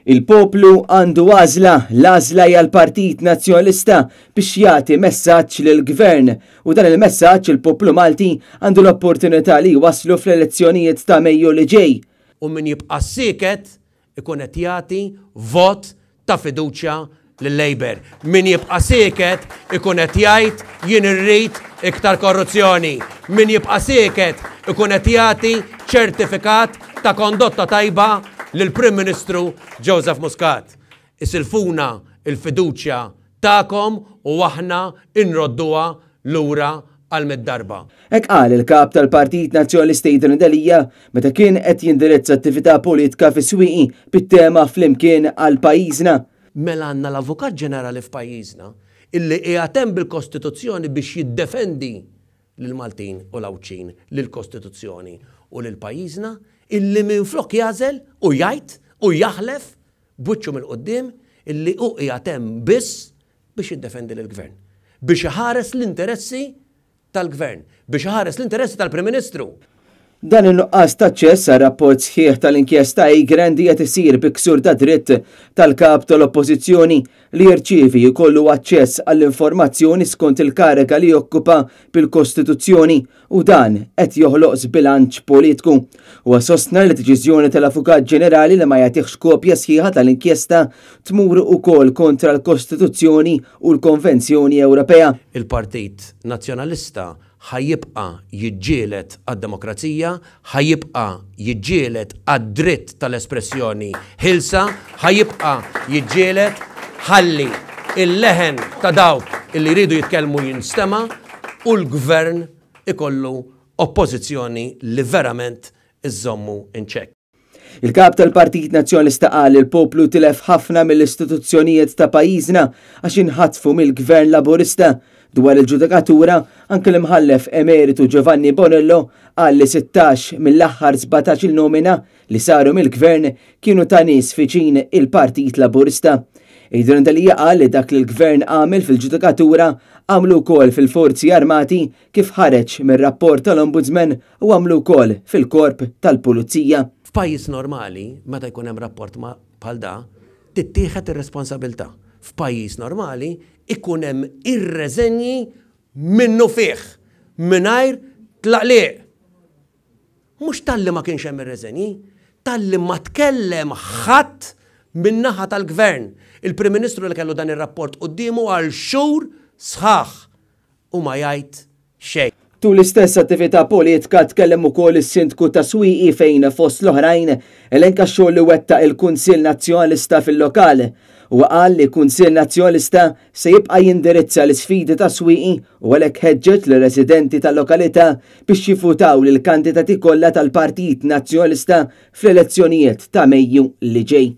Il-poplu għandu għażla, l-għażla hija l-Partit Nazzjonalista biex jagħti messaġġ lill-Gvern u dan il-messaġġ il-poplu Malti għandu l-opportunità li jwasslu fl-elezzjonijiet ta' Mejju li ġej. U min jibqa' sieket ikun qed jagħti vot ta' fiduċja lil-Labour. Min jibqa' sieket ikun qed jgħid jien irrid iktar korruzzjoni. Min jibqa' sieket ikun qed jagħti ċertifikat ta' kondotta tajba lill-Prim Ministru Joseph Muscat. Isilfuna l-fiduċja tagħkom u aħna nrodduha lura għal mid-darba. Hekk qal il-Kap tal-Partit Nazzjonalista Adrian Delia meta kien qed jindirizza attività politika fis-Swieqi bit-tema Flimkien għal Pajjiżna. Mela għandna l-Avukat Ġenerali f'pajjiżna illi qiegħed hemm bil-Kostituzzjoni biex jiddefendi lill-Maltin u l-Għawdxin, lill-Kostituzzjoni u lil pajjiżna, illi minflok jagħżel u jgħid u jaħlef b'wiċċu mill-quddiem illi hu qiegħed hemm biss biex jiddefendi lill-Gvern, biex iħares l-interessi tal-Gvern, biex iħares l-interessi tal-Prim Ministru. Dan in-nuqqas t'aċċess għar-rapport sħiħ tal-inkjesta Egrant qiegħed isir bi ksur ta' dritt tal-Kap tal-Oppożizzjoni li jirċievi jkollu aċċess għall-informazzjoni skont il-kariga li jokkupa bil-Kostituzzjoni u dan qed joħloq żbilanċ politku. Huwa sostna li deċiżjoni tal-Avukat Ġenerali li ma jagħtihx kopja sħiħa tal-inkjesta tmur ukoll kontra l-Kostituzzjoni u l-Konvenzjoni Ewropea. Il-Partit Nazzjonalista ħa jibqa' jiġġieled għad-demokrazija, ħa jibqa' jiġġieled għad-dritt tal-espressjoni ħielsa, ħa jibqa' jiġġieled ħalli l-leħen ta' dawk li jridu jitkellmu jinstema' u l-Gvern ikollu Oppożizzjoni li verament iżżommu in check. Il-Kap tal-Partit Nazzjonalista qal li l-poplu tilef ħafna mill-istituzzjonijiet ta' pajjiżna għax inħatfu mill-Gvern Laburista. Dwar il-ġudikatura, anke l-Imħallef Emeritu Giovanni Bonello qal li 16 mill-aħħar 17-il nomina li saru mill-Gvern kienu ta' nies viċin il-Partit Laburista. Adrian Delia qal li dak li l-Gvern għamel fil-ġudikatura għamlu wkoll fil-Forzi Armati kif ħareġ mir-rapport tal-Ombudsman u għamlu wkoll fil-Korp tal-Pulizija. F'pajjiż normali, meta jkun hemm rapport bħal da, tittieħed ir-responsabilità. F'pajjiż normali ikun hemm ir-reżenji minnufih, mingħajr tlaqliq. Mhux talli ma kienx hemm ir-reżenji, talli ma tkellem ħadd min-naħa tal-Gvern. Il-Prim Ministru li kellu dan ir-rapport quddiemu għal xhur sħaħ u ma jgħid xejn. Tul l-istess attività politka tkellem ukoll is-Sindku ta' Swieqi fejn fost l-oħrajn elenka x-xogħol li wettaq il-Kunsill Nazzjonalista fil-lokal. Huwa qal li Kunsill Nazzjonalista se jibqa' jindirizza l-isfidi ta' Swieqi u għalhekk ħeġġeġ lir-residenti tal-lokalità biex jivvutaw lill-kandidati kollha tal-Partit Nazzjonalista fl-elezzjonijiet ta' Mejju li ġej.